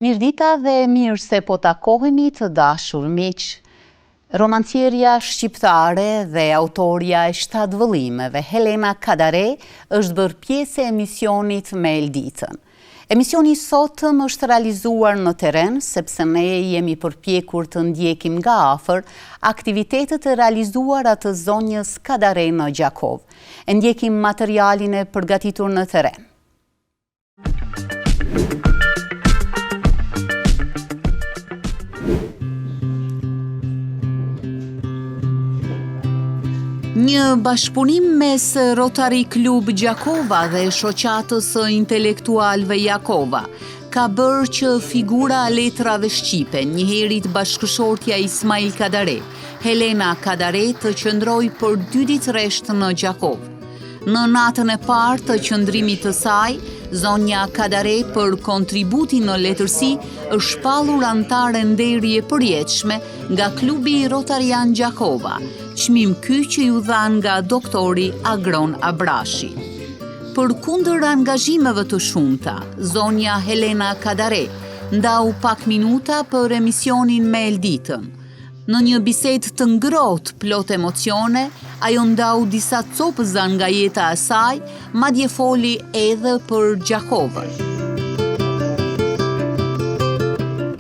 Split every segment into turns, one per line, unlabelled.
Mirëdita dhe mirë se po takohemi të dashur miq. Romancierja shqiptare dhe autorja e shtatë vëllimeve, Helena Kadare, është bërë pjesë e emisionit me Elditën. Emisioni i sotëm është realizuar në terren, sepse ne jemi përpjekur të ndjekim nga afër aktivitetet e realizuara të zonjës Kadare në Gjakovë. E ndjekim materialin e përgatitur në terren. Një bashkëpunim mes Rotary Club Gjakova dhe Shoqatës së Intelektualëve Jakova ka bërë që figura e letrave shqipe, njëherit bashkëshortja e Ismail Kadare, Helena Kadare të qëndrojë për dy ditë rresht në Gjakovë. Në natën e parë të qëndrimit të saj, zonja Kadare për kontributin në letërsi është shpallur anëtare nderi e përjetshme nga klubi Rotarian Gjakova, çmim ky që iu dha nga doktori Agron Abrashi. Përkundër angazhimeve të shumta, zonja Helena Kadare ndau pak minuta për emisionin me Elditën. Në një bisedë të ngrohtë, plot emocione, ajo ndau disa copëza nga jeta e saj, madje foli edhe për Gjakovën.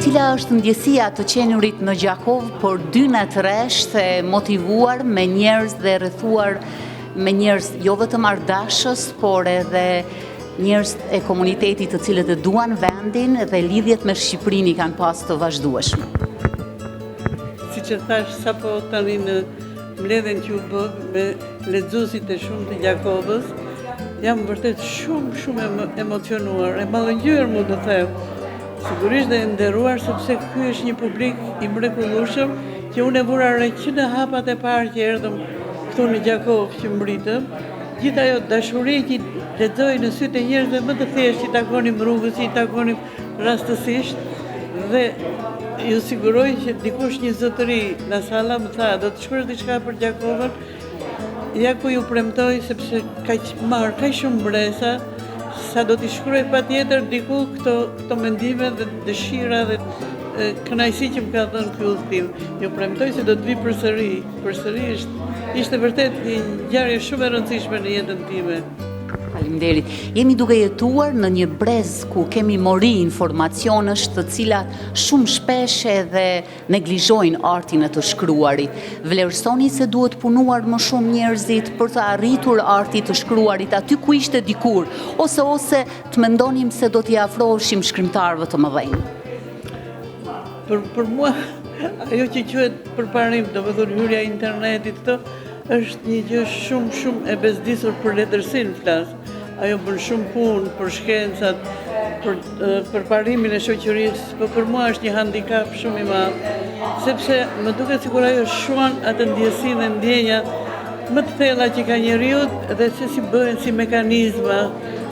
Cila është ndjesia të qenurit në Gjakovë për dy net rresht e motivuar me njerëz dhe rrethuar me njerëz jo vetëm artdashës, por edhe njerëz e komunitetit të cilët e duan vendin dhe lidhjet me Shqipërinë i kanë pas të vazhdueshme.
Siç e thashë sapo tani në mbledhjen që u bë me lexuesit e shumtë të Gjakovës, jam vërtet shumë shumë e emocionuar, e mallëngjyer mund të them. Sigurisht dhe e nderuar sepse ky është një publik i mrekullueshëm që unë e vura re që në hapat e parë që erdhëm këtu në Gjakovë që mbërritëm, Gjithë ajo dashuri që lexoj në sytë e njerëzve më të thjeshtë që takonim rrugës, që i takonim rastësisht dhe ju siguroj që dikush një zotëri nga salla më tha, do të shkruash diçka për Gjakovën? Ja ku ju premtoj sepse kaq marr kaq shumë mbresa sa do t'i shkruaj patjetër diku këto këto mendime dhe dëshira dhe kënaqësi që më ka dhënë ky udhëtim. Ju premtoj se do të vij përsëri. Përsëri është, ishte vërtet një ngjarje shumë e rëndësishme në jetën time.
Faleminderit. Jemi duke jetuar në një brez ku kemi mori informacionesh të cilat shumë shpesh edhe neglizhojnë artin e të shkruarit. Vlerësoni se duhet punuar më shumë njerëzit për të arritur arti i të shkruarit aty ku ishte dikur, ose ose të mendonim se do t'i afroheshim shkrimtarëve të mëdhenj.
Për, për mua, ajo që quhet përparim, domethënë hyrja e internetit këto, është një gjë shumë, shumë e bezdisur për letërsinë flas. Ajo bën shumë punë për shkencat, për përparimin e shoqërisë, po për mua është një handikap shumë i madh, sepse më duket sikur ajo shuan atë ndjesinë dhe ndjenjat më të thella që ka njeriu dhe se si bëhen si mekanizma,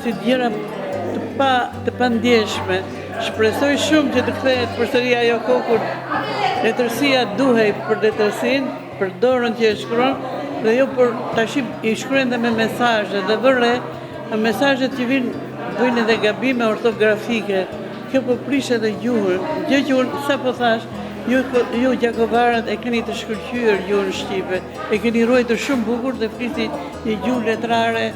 si gjëra të pa të pandjeshme. Shpresoj shumë që të kthehet përsëri ajo kohë kur letërsia duhej për letërsinë, për dorën që e shkruan dhe jo për tashi i shkruajnë dhe me mesazhe dhe vë re në mesazhet që vijnë bëjnë edhe gabime ortografike. Kjo po prish edhe gjuhën, gjë që unë sapo thashë, ju ju gjakovarët e keni të shkëlqyer gjuhën shqipe, e keni ruajtur shumë bukur dhe flisni një gjuhë letrare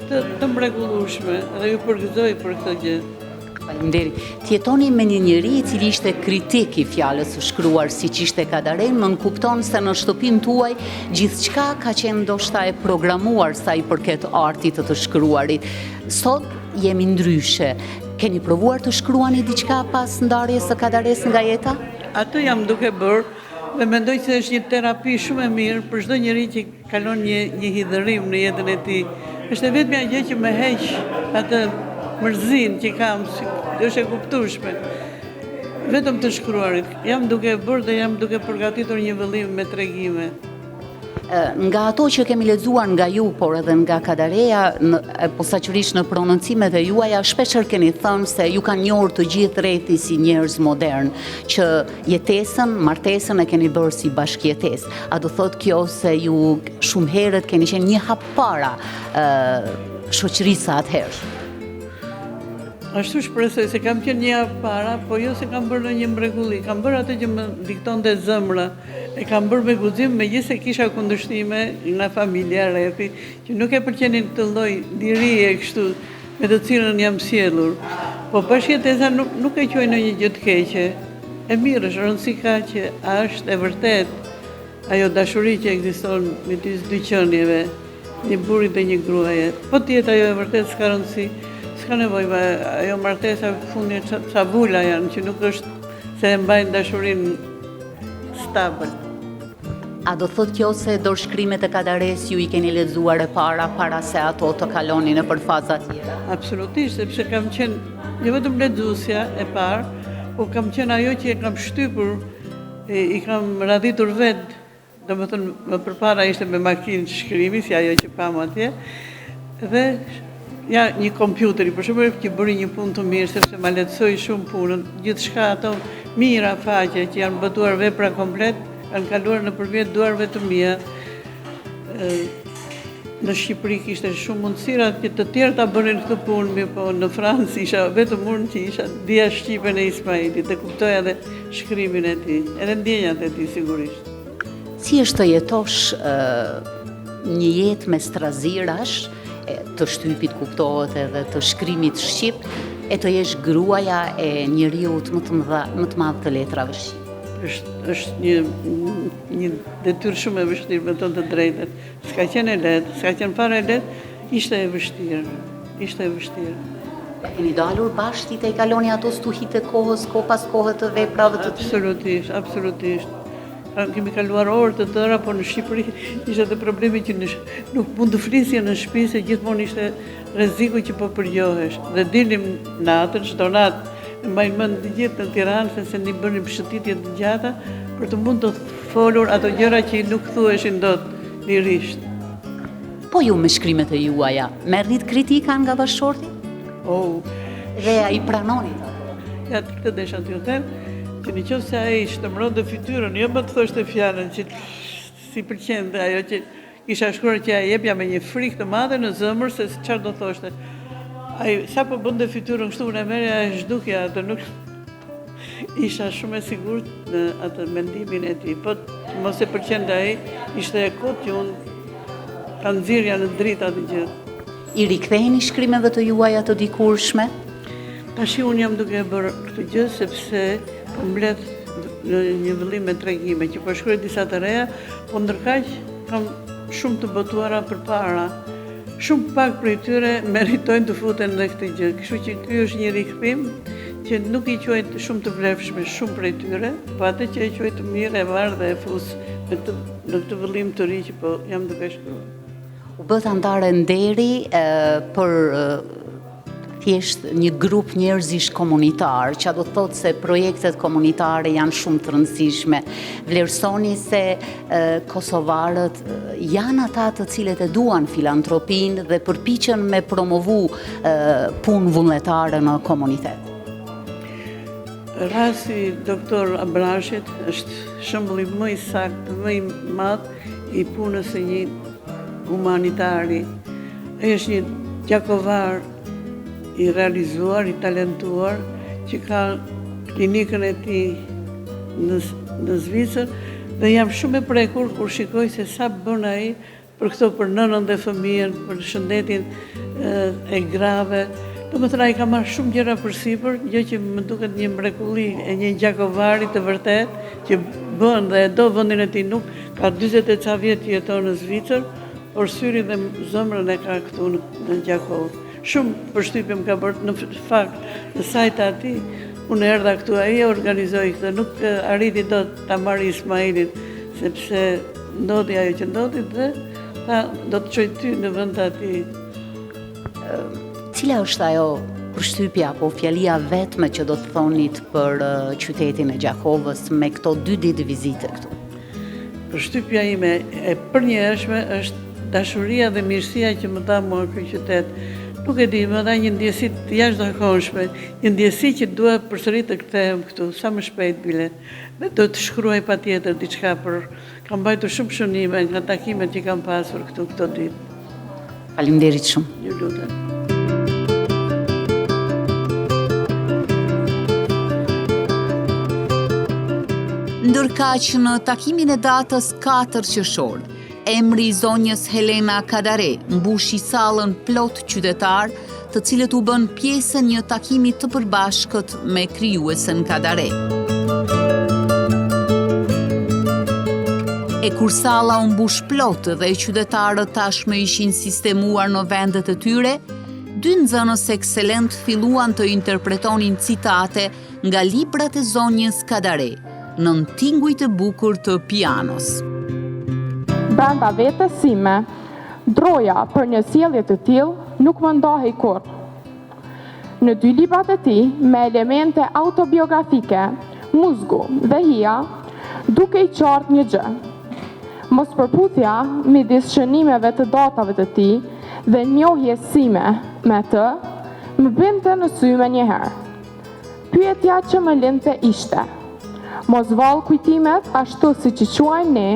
të, të mrekullueshme dhe ju përgëzoj për këtë gjë.
Faleminderit. Të jetoni me një njeri i cili ishte kritik i fjalës së shkruar siç ishte Kadare, nënkupton se në shtëpinë tuaj gjithçka ka qenë ndoshta e programuar sa i përket artit të të shkruarit. Sot jemi ndryshe. Keni provuar të shkruani diçka pas ndarjes së Kadaresë nga jeta?
Atë jam duke bërë dhe mendoj se është një terapi shumë e mirë për çdo njeri që Kalon një një hidhërim në jetën e tij. Është e vetmja gjë që më heq atë mërzinë që kam, është e kuptueshme. Vetëm të shkruarit. Jam duke e bërë dhe jam duke përgatitur një vëllim me tregime.
Nga ato që kemi lexuar nga ju, por edhe nga Kadareja, posaçërisht në prononcimet e juaja, shpeshherë keni thënë se ju kanë njohur të gjithë rrethi si njerëz modernë, që jetesën, martesën e keni bërë si bashkëjetesë. A do thotë kjo se ju shumë herët keni qenë një hap para shoqërisë së atëhershme?
Ashtu shpresoj se kam qenë një javë para, po jo se kam bërë ndonjë mrekulli, kam bërë atë që më diktonte zemra, e kam bërë me guxim, megjithëse kisha kundërshtime nga familja, rrethi, që nuk e pëlqenin këtë lloj lirie kështu me të cilën jam sjellur. Po bashkëjetesa nuk nuk e quaj ndonjë gjë të keqe. E mirë është, rëndësi ka që a është e vërtetë ajo dashuri që ekziston midis dy qenieve. Një burri dhe një gruaje. Po të jetë ajo e vërtetë s'ka rëndësi, s'ka nevojë, ma, ajo martesa fundi ca, ca vula janë që nuk është se e mbajnë dashurinë stabël.
A do thotë kjo se dorëshkrimet e Kadaresë ju i keni lexuar e para para se ato të kalonin nëpër faza
tjera? Absolutisht, sepse kam qenë jo vetëm lexuesja e parë, po kam qenë ajo që e kam shtypur, e, i kam radhitur vetë Domethënë, më përpara ishte me makinë shkrimi, si ajo që pamë atje, dhe ja një kompjuteri, për shembull që bëri një punë të mirë, sepse ma lehtësoi shumë punën, gjithçka ato mijëra faqe që janë botuar vepra komplet, kanë kaluar nëpërmjet duarve të mia. Në Shqipëri kishte shumë mundësira që të tjerë ta bënin këtë punë, mirëpo në Francë isha vetëm unë që isha dija shqipen e Ismailit dhe kuptoja edhe shkrimin e tij, edhe ndjenjat e tij sigurisht.
Si është të jetosh një jetë mes trazirash, të shtypit kuptohet edhe të shkrimit shqip, e të jesh gruaja e njeriut më të mëdha, më të madh të letrave
shqip? Është është një një detyrë shumë e vështirë, me thënë të drejtën. S'ka qenë e lehtë, s'ka qenë fare e lehtë, ishte e vështirë, ishte e
vështirë. A keni dalur bashkë t'i tejkaloni ato stuhitë e kohës, kohë pas kohe të veprave të
tij? Absolutisht, absolutisht. Kemi kaluar orë të tëra, por në Shqipëri ishte edhe problemi që në, nuk mund të flisje në shtëpi se gjithmonë ishte rreziku që po përgjohesh. Dhe dilnim natën, çdo natë, e mbajnë mend të gjithë në Tiranë se se ne bënim shëtitje të gjata për të mund të folur ato gjëra që nuk thuheshin dot lirisht.
Po ju me shkrimet e juaja, merrnit kritika nga bashkëshorti?
Oh.
Dhe a i pranonit ato?
Ja, këtë desha t'ju them, që në qoftë se ai shtrembëronte fytyrën, jo më të thoshte fjalën që s'i pëlqente ajo që Kisha shkruar që ia jepja me një frikë të madhe në zemër se çfarë do thoshte. Ai sapo bënte fytyrën kështu unë e merrja e zhdukja atë nuk isha shumë e sigurt në atë mendimin e tij. Po të mos e pëlqente ai, ishte e kotë që unë ta nxirrja në dritë atë
gjë. I riktheheni shkrimeve të juaja të dikurshme?
Tashi unë jam duke e bërë këtë gjë sepse po mbledh në një vëllim me tregime që po shkruaj disa të reja, po ndërkaq Kam shumë të botuara përpara. Shumë pak prej tyre meritojnë të futen në këtë gjë. Kështu që ky është një rikthim që nuk i quaj shumë të vlefshme shumë prej tyre, po atë që e quaj të mirë e marr dhe e fus në këtë në këtë vëllim të ri që po jam duke
shkruar. U bëtë anëtare nderi për thjesht një grup njerëzish komunitar, që do të thotë se projektet komunitare janë shumë të rëndësishme. Vlerësoni se kosovarët janë ata të cilët e duan filantropinë dhe përpiqen me promovu punë vullnetare në komunitet.
Rasti i doktor Abrashit është shembulli më i saktë, më i madh i punës së një humanitari. Ai është një gjakovar i realizuar, i talentuar, që ka klinikën e tij në, në Zvicër dhe jam shumë e prekur kur shikoj se sa bën ai për këto për nënën dhe fëmijën, për shëndetin e grave. Domethënë ai ka marrë shumë gjëra përsipër, gjë që më duket një mrekulli e një gjakovari të vërtetë që bën dhe e do vendin e tij nuk ka 40 e ca vjet që jeton në Zvicër, por syrin dhe zemrën e ka këtu në, në Gjakovë. Shumë përshtypje më ka bërë në fakt, në sajë të atij, unë erdha këtu, ai e organizoi këtë, nuk arriti dot ta marrë Ismailin, sepse ndodhi ajo që ndodhi dhe tha do të çoj ty në vend të atij.
Cila është ajo përshtypja apo fjalia e vetme që do të thonit për qytetin e Gjakovës me këto dy ditë vizite këtu?
Përshtypja ime e përnjëhershme është dashuria dhe mirësia që më dha mua ky qytet. Nuk e di, më dha një ndjesi të jashtëzakonshme, një ndjesi që dua përsëri të kthehem këtu, sa më shpejt bile. Dhe do të shkruaj patjetër diçka për kam mbajtur shumë shënime nga takimet që kam pasur këtu këto ditë.
Faleminderit shumë.
Ju lutem.
Ndërkaq në takimin e datës 4 qershor, emri i zonjës Helena Kadare mbushi sallën plot qytetarë, të cilët u bënë pjesë e një takimi të përbashkët me krijuesen Kadare. E kur salla u mbush plot dhe qytetarët tashmë ishin sistemuar në vendet e tyre, dy nxënës ekselentë filluan të interpretonin citate nga librat e zonjës Kadare, nën tingujt e bukur të pianos.
Brenda vetes sime, droja për një sjellje të tillë nuk më ndahej kurrë. Në dy librat e tij me elemente autobiografike, Muzgu dhe Hija, dukej qartë një gjë. Mospërputhja midis shënimeve të datave të tij dhe njohjes sime me të, më binte në sy menjëherë. Pyetja që më lindte ishte, Mos vallë kujtimet, ashtu siç i quajmë ne,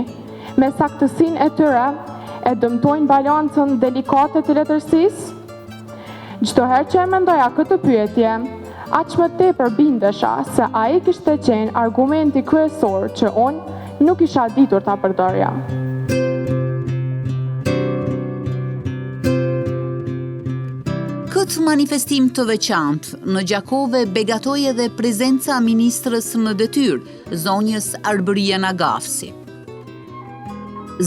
me saktësinë e tyre, e dëmtojnë balancën delikate të letërsisë? Çdo herë që e mendoja këtë pyetje, aq më tepër bindesha se ai kishte qenë argumenti kryesor që unë nuk kisha ditur ta përdorja.
Këtë manifestim të veçantë në Gjakovë e begatoi edhe prezenca e ministres në detyrë, zonjës Arbërie Nagavci.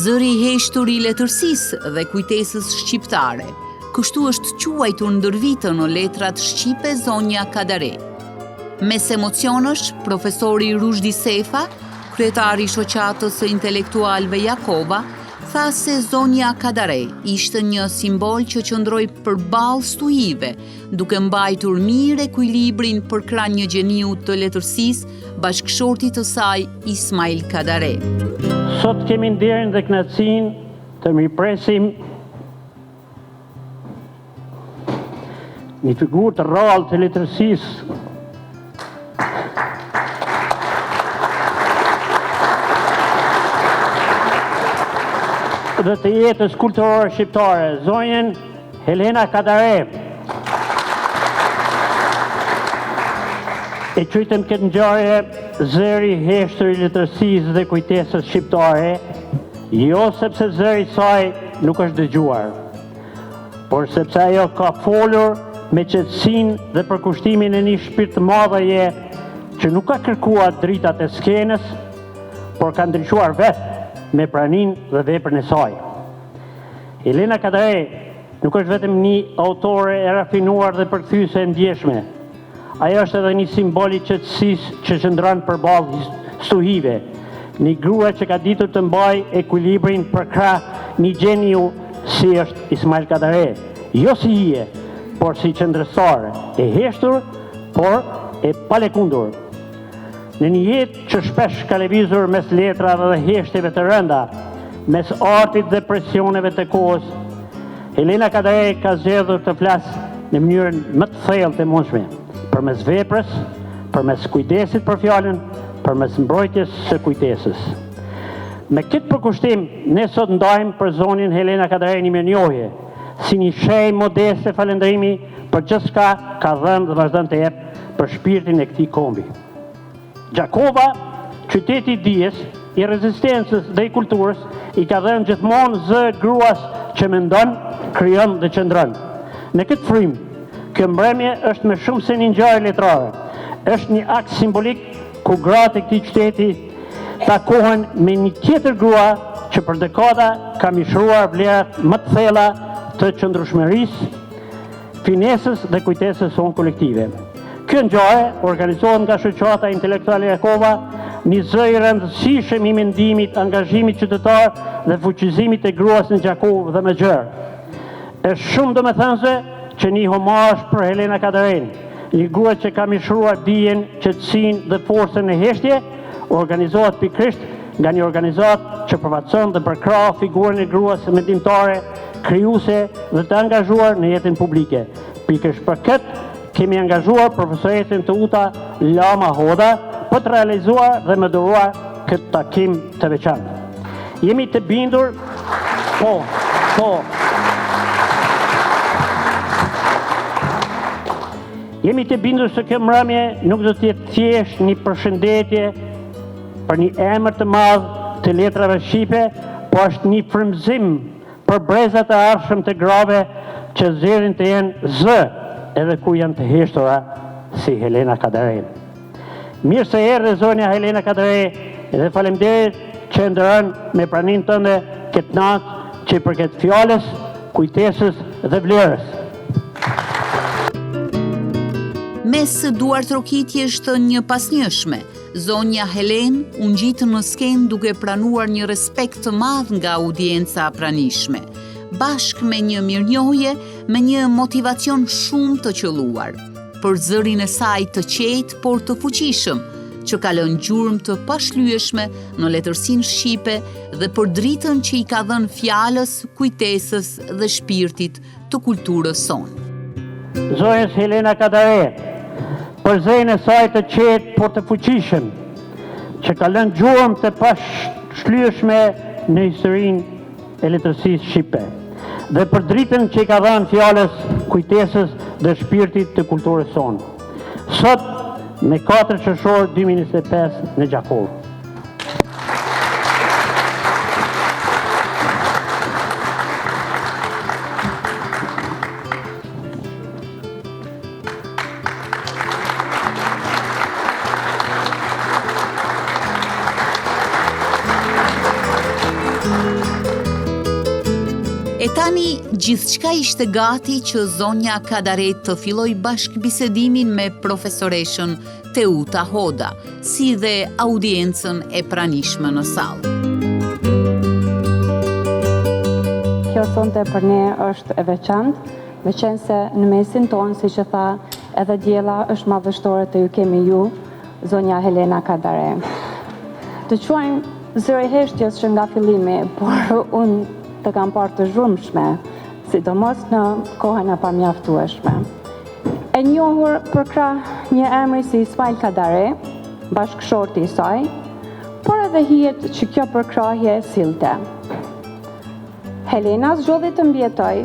Zëri i heshtur i letërsisë dhe kujtesës shqiptare, kështu është quajtur ndër vite në letrat shqipe zonja Kadare. Mes emocionesh, profesori Ruzhdi Sefa, kryetari i shoqatës së intelektualëve Jakova, tha se zonja Kadare ishte një simbol që qëndroi përballë stuhive, duke mbajtur mirë ekuilibrin përkrah një gjeniu të letërsisë, bashkëshortit të saj Ismail Kadare.
Sot kemi nderin dhe kënaqësinë të mirëpresim një figurë të rrallë të letërsisë dhe të jetës kulturore shqiptare, zonjën Helena Kadare. E quajtëm këtë ngjarje zëri i heshtur i letërsisë dhe kujtesës shqiptare, jo sepse zëri i saj nuk është dëgjuar, por sepse ajo ka folur me qetësinë dhe përkushtimin e një shpirtmadheje që nuk ka kërkuar dritat e skenës, por ka ndriçuar vetë me praninë dhe veprën e saj. Helena Kadare nuk është vetëm një autore e rafinuar dhe përkthyese e ndjeshme. Ajo është edhe një simbol i qetësisë që qëndron përballë stuhive, një grua që ka ditur të mbajë ekuilibrin përkrah një gjeniu si është Ismail Kadare, jo si hije, por si qëndrestarë, e heshtur, por e palëkundur. Në një jetë që shpesh ka lëvizur mes letrave dhe heshtjeve të rënda, mes artit dhe presioneve të kohës, Helena Kadare ka zgjedhur të flasë në mënyrën më të thellë të mundshme, përmes veprës, përmes kujdesit për fjalën, përmes mbrojtjes së kujtesës. Me këtë përkushtim, ne sot ndajmë për zonjën Helena Kadare një mirënjohje, si një shenjë modeste falënderimi për gjithçka ka dhënë dhe vazhdon të jep për shpirtin e këtij kombi. Gjakova, qyteti i dijes, i rezistencës dhe i kulturës, i ka dhënë gjithmonë zë gruas që mendon, krijon dhe qëndron. Në këtë frymë, kjo mbrëmje është më shumë se një ngjarje letrare. Është një akt simbolik ku gratë e këtij qyteti takohen me një tjetër grua që për dekada ka mishëruar vlerat më të thella të qëndrueshmërisë, finesës dhe kujtesës sonë kolektive. Kjo ngjarje organizohet nga Shoqata Intelektuale Jakova, një zë i rëndësishëm i mendimit, angazhimit qytetar dhe fuqizimit të gruas në Gjakovë dhe më gjerë. Është shumë domethënëse që një homazh për Helena Kadarenë, një grua që ka mishëruar dijen, qetësinë dhe forcën në heshtje, organizohet pikërisht nga një organizatë që përfaqëson dhe përkrah figurën e gruas mendimtare, krijuese dhe të angazhuar në jetën publike. Pikërisht për këtë kemi angazhuar profesoreshën Teuta Lama Hoda për të realizuar dhe moderuar këtë takim të veçantë. Jemi të bindur, po, po, Jemi të bindur se kjo mbrëmje nuk do të jetë thjesht një përshëndetje. për një emër të madh të letrave shqipe, po është një frymëzim për brezat e ardhshëm të grave që zgjedhin të jenë zë edhe kur janë të heshtura si Helena Kadare. Mirë se erdhe zonja Helena Kadare dhe faleminderit që e nderon me praninë tënde këtë natë që i përket fjalës, kujtesës dhe
vlerës. Mes duartrokitjesh të njëpasnjëshme, zonja Helenë u ngjit në skenë duke pranuar një respekt të madh nga audienca e pranishme, bashkë me një mirënjohje me një motivacion shumë të qëlluar. për zërin e saj të qetë, por të fuqishëm, që ka lënë gjurmë të pashlyeshme në letërsinë shqipe dhe për dritën që i ka dhënë fjalës, kujtesës dhe shpirtit të kulturës
sonë. Zonjës Helena Kadare, për zërin e saj të qetë, por të fuqishëm, që ka lënë gjurmë të pashlyeshme në historinë e letërsisë shqipe dhe për dritën që i ka dhënë fjalës, kujtesës dhe shpirtit të kulturës sonë. Sot, me 4 qershor 2025 në Gjakovë.
E tani, gjithçka ishte gati që zonja Kadare të fillojë bashkëbisedimin me profesoreshën Teuta Hoda, si dhe audiencën e pranishme në
sallë. Kjo sonte për ne është e veçantë, Meqenëse në mesin tonë, siç e tha edhe Diella, është madhështore të ju kemi ju, zonja Helena Kadare. Të quajmë zëri i heshtjes që nga fillimi, por unë të kam parë të zhurmshme, sidomos në kohën e pamjaftueshme. E njohur përkrah një emri si Ismail Kadare, bashkëshorti i saj, por edhe hijet që kjo përkrahje sillte. Helena zgjodhi të mbijetojë,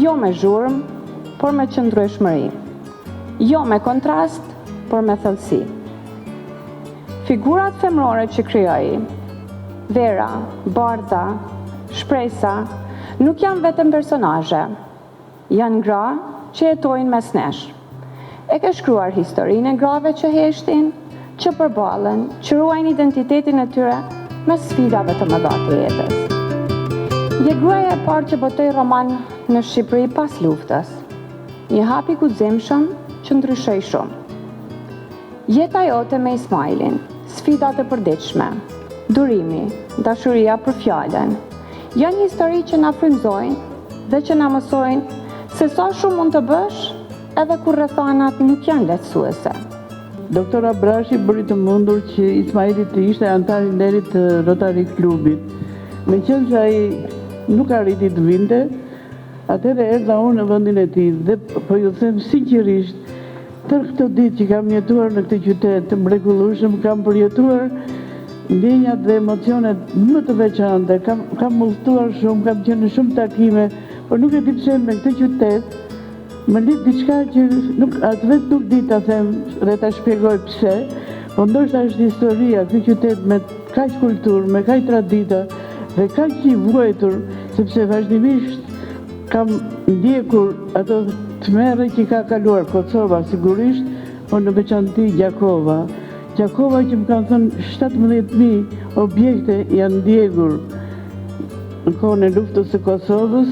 jo me zhurmë, por me qëndrueshmëri. Jo me kontrast, por me thellësi. Figurat femërore që krijoi, Vera, Bardha, Shpresa, nuk janë vetëm personazhe. Janë gra që jetojnë mes nesh. E ke shkruar historinë e grave që heshtin, që përballen, që ruajnë identitetin e tyre mes sfidave të mëdha të jetës. Je gruaja e parë që botoi roman në Shqipëri pas luftës. Një hap i guximshëm që ndryshoi shumë. Jeta jote me Ismailin, sfidat e përditshme, durimi, dashuria për fjalën, janë histori që na frymëzojnë dhe që na mësojnë se sa shumë mund të bësh edhe kur rrethanat nuk janë lehtësuese.
Doktor Abrashi bëri të mundur që Ismaili të ishte anëtar i nderit të Rotary Klubit. Meqenëse ai nuk arriti të vinte, atëherë erdha unë në vendin e tij dhe po ju them sinqerisht, Tërë këto ditë që kam jetuar në këtë qytet të mrekullueshëm, kam përjetuar ndjenjat dhe emocionet më të veçanta, kam kam udhëtuar shumë, kam qenë në shumë takime, por nuk e di pse me këtë qytet më lidh diçka që nuk as vetë nuk di ta them dhe ta shpjegoj pse, po ndoshta është historia, ky qytet me kaq kulturë, me kaq tradita dhe kaq i vuajtur, sepse vazhdimisht Kam ndjekur ato tmerre që ka kaluar Kosova sigurisht, por në veçanti Gjakova. Gjakova që më kanë thënë 17.000 objekte janë djegur në kohën e luftës së Kosovës,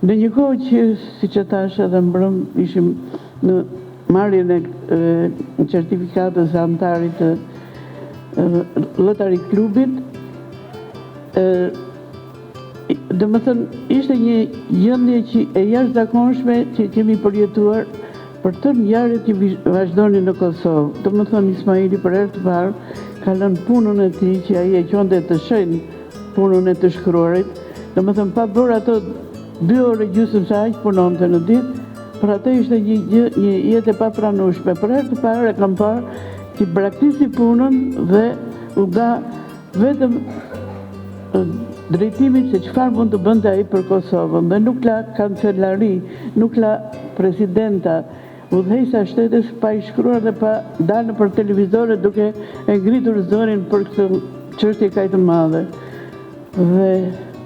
në një kohë që, siç e thashë edhe mbrëmë, ishim në marrjen e certifikatës së anëtarit të Rotary Klubit, Domethënë, ishte një gjendje që e jashtëzakonshme që kemi përjetuar për tërë ngjarjet që vazhdonin në Kosovë. Domethënë, Ismaili për herë të parë ka lënë punën e tij që ai e quante të shenjtë punën e të shkruarit. Domethënë, pa bërë ato dy orë e gjysmë se aq punonte në ditë, për atë ishte një gjë, një jetë e papranueshme. Për herë të parë e kam parë që braktisi punën dhe u dha Vetëm drejtimit se çfarë mund të bënte ai për Kosovën dhe nuk la kancelari, nuk la presidenta. Udhëheqësa shtetesh pa i shkruar dhe pa dalë nëpër televizore duke e ngritur zërin për këtë çështje kaq të madhe. Dhe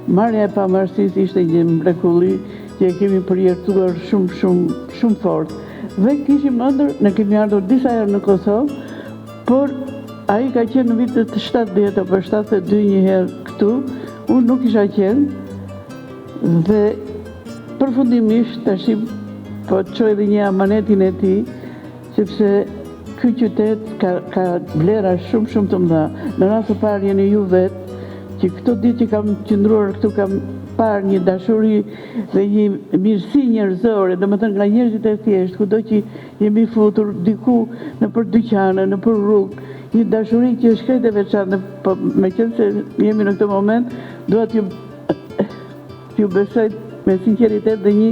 marrja e pavarësisë ishte një mrekulli që e kemi përjetuar shumë shumë shumë fort. Dhe kishim ëndërr, ne kemi ardhur disa herë në Kosovë, por ai ka qenë në vitet 70 apo 72 një herë këtu, unë nuk isha qenë dhe përfundimisht tashi po çoj edhe një amanetin e tij, sepse ky qytet ka, ka vlera shumë shumë të mëdha. Në radhë të parë jeni ju vetë, që këto ditë që kam qëndruar këtu kam parë një dashuri dhe një mirësi njerëzore, domethënë nga njerëzit e thjeshtë, kudo që jemi futur diku nëpër dyqane, nëpër rrugë, një dashuri që është krejt e veçantë, po meqenëse jemi në këtë moment, dua t'ju t'ju besoj me sinqeritet dhe një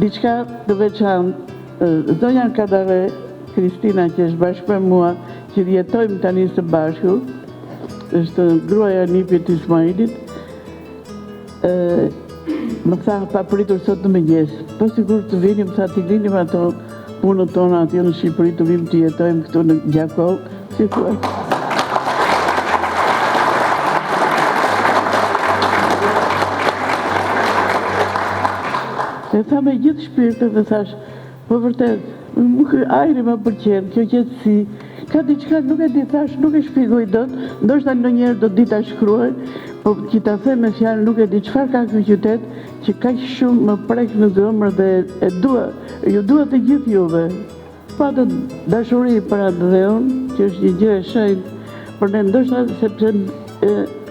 diçka të veçantë. Zonja Kadare Kristina që është bashkë me mua, që jetojmë tani së bashku, është gruaja e nipit të Ismailit, më tha papritur sot në mëngjes, po sikur të vinim, tha t'i linim ato punët tona atje në Shqipëri, të vim të jetojmë këtu në Gjakovë, si thua? E tha me gjithë shpirtin dhe thashë, Po vërtet, mu ky ajri më pëlqen, kjo qetësi. Ka diçka, nuk e di thashë, nuk e shpjegoj dot, ndoshta ndonjëherë do di ta shkruaj, po që ta them me fjalë nuk e di çfarë ka ky qytet që kaq shumë më prek në zemër dhe e dua, ju dua të gjithë juve. Patët dashuri për atdheun, që është një gjë e shenjtë për ne, ndoshta sepse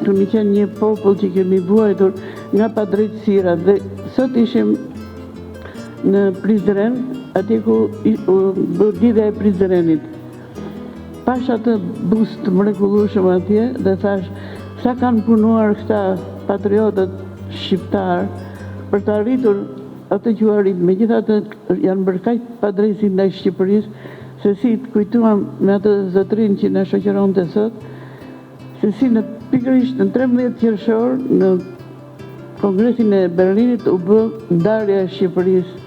kemi qenë një popull që kemi vuajtur nga padrejtësirat dhe sot ishim në Prizren, atje ku u bë lidhja e Prizrenit. Pashë atë bust të mrekullueshëm atje dhe thashë, sa kanë punuar këta patriotët shqiptarë për të arritur atë që u arrit. Megjithatë janë bërë kaq padrejtësi ndaj Shqipërisë, se si kujtuam me atë zotërinë që na shoqëronte sot, se si në pikërisht në 13 qershor në Kongresin e Berlinit u bë ndarja e Shqipërisë.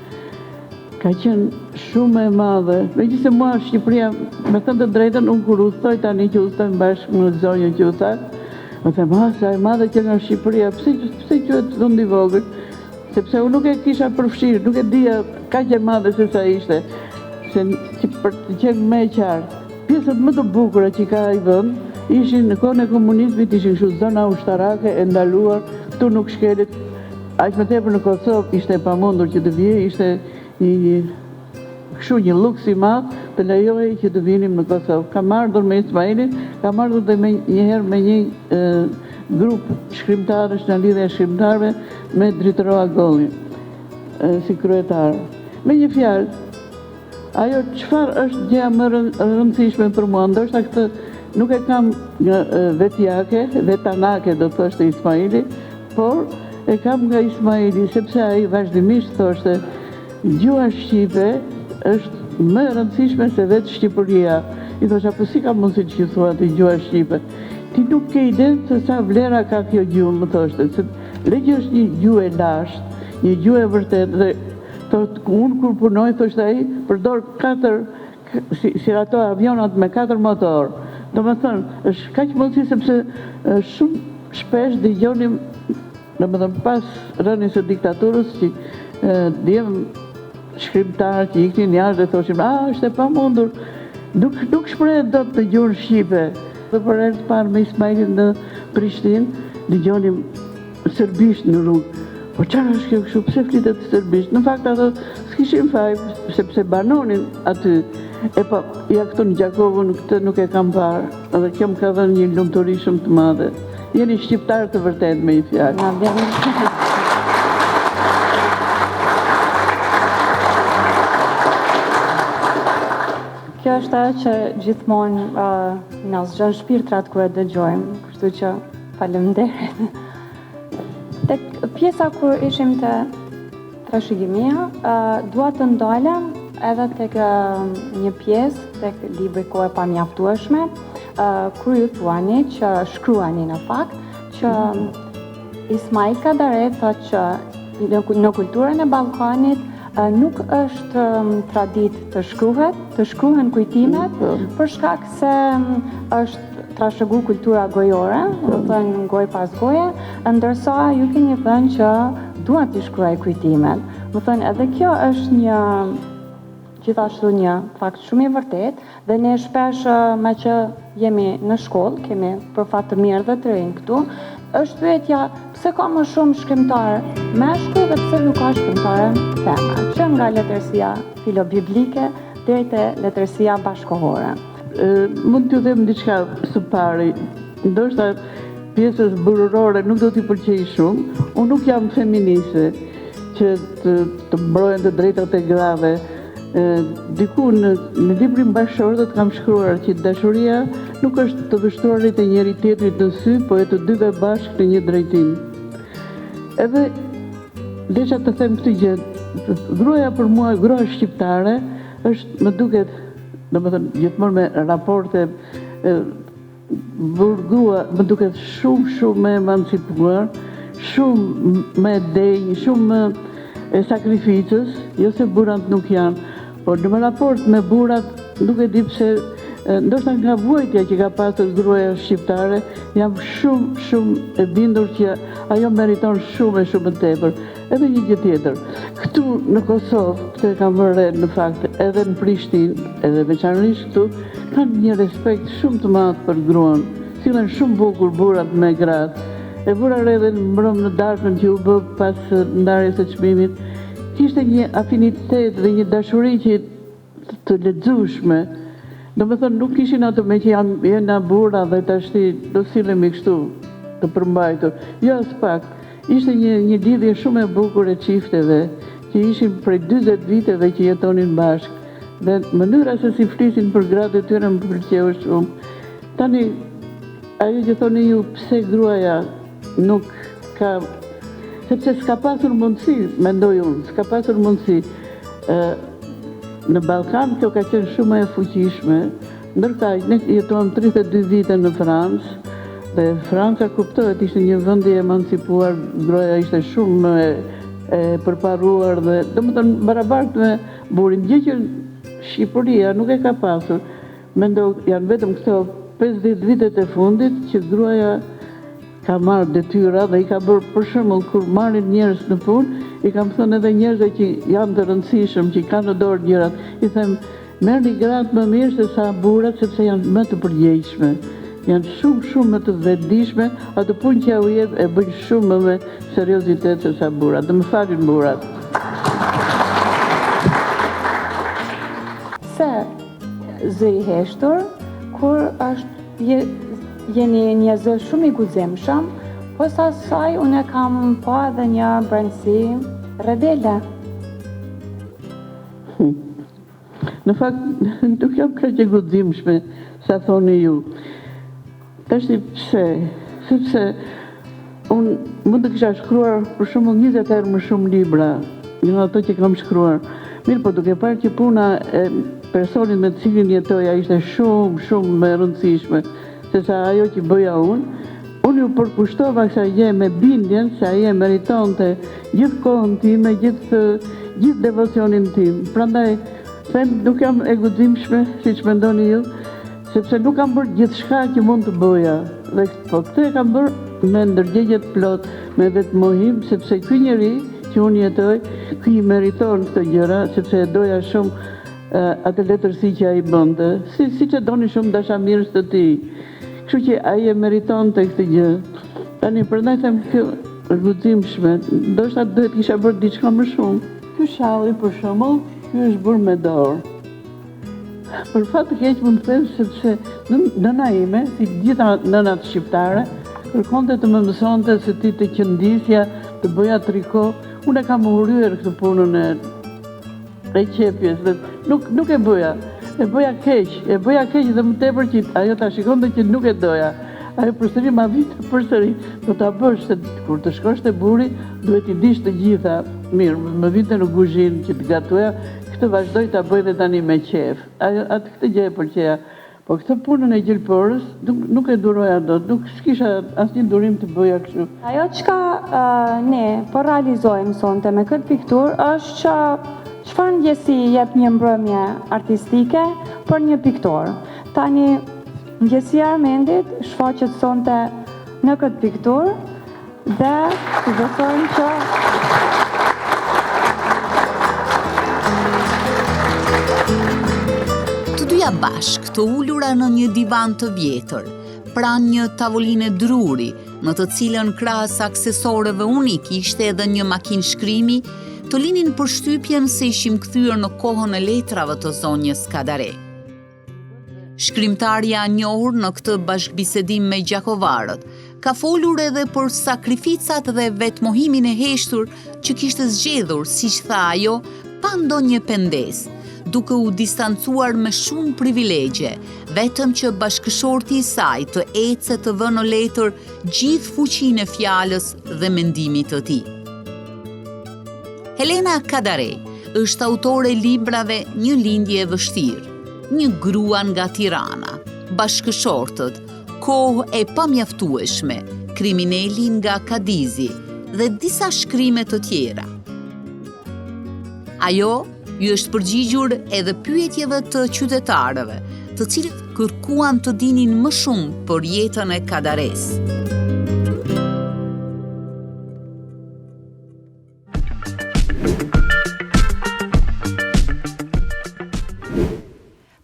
Ka qenë shumë e madhe. Megjithëse mua Shqipëria, me thënë të drejtën, unë kur udhëtoj tani që udhëtojmë bashkë me zonjën që u thashë, më them, ah, sa e madhe qenka Shqipëria, pse, pse quhet vend i vogël? Sepse unë nuk e kisha përfshirë, nuk e dija kaq e madhe se sa ishte, se që për të qenë më e qartë. Pjesët më të bukura që ka ai vend, ishin në kohën e komunizmit, ishin kështu zona ushtarake e ndaluar, këtu nuk shkelet, aq më tepër në Kosovë ishte e pamundur që të vije, ishte një, një kështu një luks i madh të lejohej që të vinim në Kosovë. Kam ardhur me Ismailin, kam ardhur dhe me një herë me një e, grup shkrimtarësh në lidhja e shkrimtarëve me Dritëro Agollin si kryetar. Me një fjalë, ajo çfarë është gjëja më e rëndësishme për mua, ndoshta këtë nuk e kam nga vetjake, vetanake do të thoshte Ismaili, por e kam nga Ismaili, sepse ai vazhdimisht thoshte Gjuha shqipe është më e rëndësishme se vetë Shqipëria. I thosha, po si ka mundësi që thua ti gjuha shqipe? Ti nuk ke idenë se sa vlera ka kjo gjuhë, më thoshte, se le që është një gjuhë e lashtë, një gjuhë e vërtetë dhe thotë unë kur punoj, thoshte ai, përdor katër si, si ato avionat me katër motor. Domethënë, është kaq mundësi sepse shumë shpesh dëgjonim Domethënë pas rënies së diktaturës që djem shkrimtarë që iknin jashtë dhe thoshin, a, është e pamundur, nuk, nuk shprehet dot në gjuhën shqipe. Dhe për herë të parë me Ismailin në Prishtinë, dëgjonim serbisht në rrugë. Po çfarë është kjo kështu, pse flitet serbisht? Në fakt ato s'kishin faj, sepse banonin aty. E po, ja këtu në Gjakovë, unë këtë nuk e kam parë. Dhe kjo më ka dhënë një lumturi shumë të madhe. Jeni shqiptarë të vërtetë me një fjalë.
Na vjen. Kjo është ajo që gjithmonë uh, na zgjon shpirtrat kur e dëgjojmë, kështu që faleminderit. Tek pjesa kur ishim te Trashëgimia, dua të ndalem edhe tek një pjesë, tek libri Kohë e pamjaftueshme, kur ju thuani që shkruani në fakt, që Ismail Kadare thotë që në kulturën e Ballkanit. Nuk është traditë të shkruhet, të shkruhen kujtimet, po. për shkak se është trashëgu kultura gojore, po. domethënë gojë pas goje, ndërsa ju keni thënë që dua t'i shkruaj kujtimet. Domethënë edhe kjo është një gjithashtu një fakt shumë i vërtetë dhe ne shpesh meqë jemi në shkollë, kemi për fat të mirë dhe të rinj këtu, është pyetja pse ka më shumë shkrimtarë meshkuj dhe pse nuk ka shkrimtare femra, që nga letërsia filobiblike deri te letërsia bashkëkohore.
Mund t'ju them diçka së pari, ndoshta pjesës burrërore nuk do t'i pëlqejë shumë, unë nuk jam feministe, që të, të mbrohen të drejtat e grave. Diku në, në librin Bashkëshortët kam shkruar që dashuria nuk është të vështruarit e njëri-tjetrit në sy, po e të dyve bashkë në një drejtim. Edhe desha të them këtë gjë, gruaja për mua, gruaja shqiptare, është më duket, domethënë, gjithmonë me raporte Burrë-grua më duket shumë shumë më e emancipuar, shumë më e denjë, shumë më e sakrificës, jo se burrat nuk janë, por në raport me burrat nuk e di pse ndoshta nga vuajtja që ka pasur gruaja shqiptare, jam shumë shumë e bindur që ajo meriton shumë e shumë më tepër. Edhe një gjë tjetër, këtu në Kosovë, këtë e kam vënë re në fakt edhe në Prishtinë, edhe veçanërisht këtu, kanë një respekt shumë të madh për gruan. Sillen shumë bukur burrat me gratë. E vura re edhe mbrëmë në darkën që u bë pas ndarjes së çmimit, kishte një afinitet dhe një dashuri që të lexueshme. Domethënë nuk ishin ato meqë jam jena burra dhe tashti do sillemi kështu të përmbajtur. Jo aspak. Ishte një një lidhje shumë e bukur e çifteve që ishin prej 40 viteve që jetonin bashkë dhe mënyra se si flisin për gratë e tyre më pëlqeu shumë. Tani ajo që thoni ju pse gruaja nuk ka sepse s'ka pasur mundësi, mendoj unë, s'ka pasur mundësi. Ë në Ballkan kjo ka qenë shumë më e fuqishme, ndërkaq ne jetuam 32 vite në Francë dhe Franca kuptohet ishte një vend i emancipuar, gruaja ishte shumë më e, e përparuar dhe domethënë barabartë me burrin, gjë që Shqipëria nuk e ka pasur. Mendo, janë vetëm këto 50 vitet e fundit që gruaja ka marrë detyra dhe i ka bërë për shembull kur marrin njerëz në punë, i kam thënë edhe njerëzve që janë të rëndësishëm, që kanë në dorë gjërat, i them merrni gratë më mirë se sa burrat sepse janë më të përgjegjshme. Janë shumë shumë më të vetëdijshme, atë punë që ua jep e bëjnë shumë më me seriozitet se sa burrat. Dhe më falin burrat.
Pse zë i heshtur, kur është je, jeni një zë shumë i guximshëm, pos asaj unë e kam pa edhe një brendësi rebele.
Hm. Në fakt, nuk jam kaq e guximshme sa thoni ju. Tashti pse? Sepse unë mund të kisha shkruar për shembull 20 herë më shumë libra nga ato që kam shkruar. Mirëpo duke parë që puna e personit me të cilin jetoja ishte shumë, shumë më e rëndësishme se sa ajo që bëja unë, unë iu përkushtova kësaj gjëje me bindjen se ai e meritonte gjithë kohën time, gjithë gjithë devocionin tim. Prandaj them nuk jam e guximshme siç mendoni ju, Sepse nuk kam bërë gjithçka që mund të bëja dhe po këtë e kam bërë me ndërgjegje të plotë, me vetëmohim, sepse ky njeri që unë jetoj, ky i meriton këto gjëra, sepse e doja shumë atë letërsi që ai bënte, si siç e donin shumë dashamirës të tij. Kështu që ai e meritonte këtë gjë. Tani prandaj them kjo e guximshme, ndoshta duhet kisha bërë diçka më shumë. Ky shalli për shembull, ky është bërë me dorë. Për fat të keq mund të them sepse nëna ime, si të gjitha nënat shqiptare, kërkonte të më mësonte se si të qëndisja, të bëja triko. Unë e kam urryer këtë punën e e qepjes dhe nuk nuk e bëja. E bëja keq, e bëja keq dhe më tepër që ajo ta shikonte që nuk e doja. Ajo përsëri ma vinte përsëri, do ta bësh se kur të shkosh te burri, duhet t'i dish të gjitha. Mirë, më vinte në kuzhinë që të gatuaja, Këtë vazhdoj ta bëj dhe tani me qejf. Ajo atë këtë gjë e pëlqeja. Po këtë punën e gjilpërës nuk nuk e duroja dot, nuk s'kisha asnjë durim të bëja kështu.
Ajo çka ne po realizojmë sonte me këtë pikturë është që Çfarë ndjesi jep një mbrëmje artistike për një piktor? Tani, ndjesia e Armendit shfaqet sonte në këtë pikturë dhe besojmë që
Të dyja bashkë, të ulura në një divan të vjetër, pranë një tavoline druri, në të cilën krahas aksesorëve unikë ishte edhe një makinë shkrimi, të linin përshtypjen se ishim kthyer në kohën e letrave të zonjës Kadare. Shkrimtarja e njohur në këtë bashkëbisedim me gjakovarët, ka folur edhe për sakrificat dhe vetëmohimin e heshtur që kishte zgjedhur, siç tha ajo, pa ndonjë pendesë, duke u distancuar me shumë privilegje, vetëm që bashkëshorti i saj të ecë e të vë në letër gjithë fuqinë e fjalës dhe mendimit të tij. Helena Kadare është autore e librave Një lindje e vështirë, Një grua nga Tirana, Bashkëshortët, Kohë e pamjaftueshme, Krimineli nga Kadizi dhe disa shkrime të tjera. Ajo iu është përgjigjur edhe pyetjeve të qytetarëve, të cilët kërkuan të dinin më shumë për jetën e Kadaresë.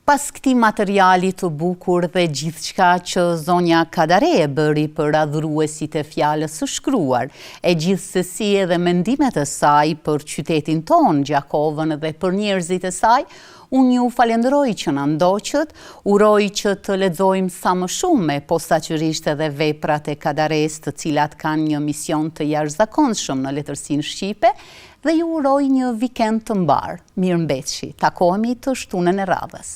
Pas këtij materiali të bukur dhe gjithçka që zonja Kadare e bëri për adhuruesit e fjalës së shkruar, e gjithsesi edhe mendimet e saj për qytetin tonë, Gjakovën dhe për njerëzit e saj, unë ju falenderoj që na ndoqët, uroj që të lexojmë sa më shumë e posaçërisht edhe veprat e Kadaresë të cilat kanë një mision të jashtëzakonshëm në letërsinë shqipe dhe ju uroj një vikend të mbarë. Mirëmbetshi. Takohemi të shtunën e radhës.